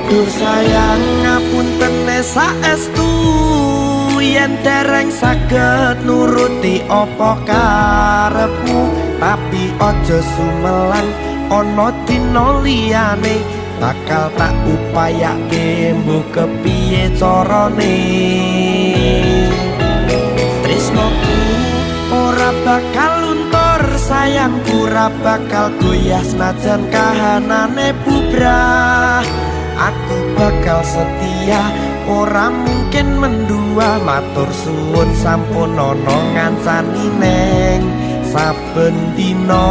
Duh sayang, ngapuntene saestu yen dereng saged nuruti apa karepmu, tapi aja sumelang, ana dina liyane bakal tak upayake, mbuh kepiye carane. Tresnoku ora bakal luntur, sayangku ora bakal goyah, senajan kahanane bubrah. Aku bakal setia, ora mungkin mendua. Matur suwun sampun ana ngancani neng saben dina.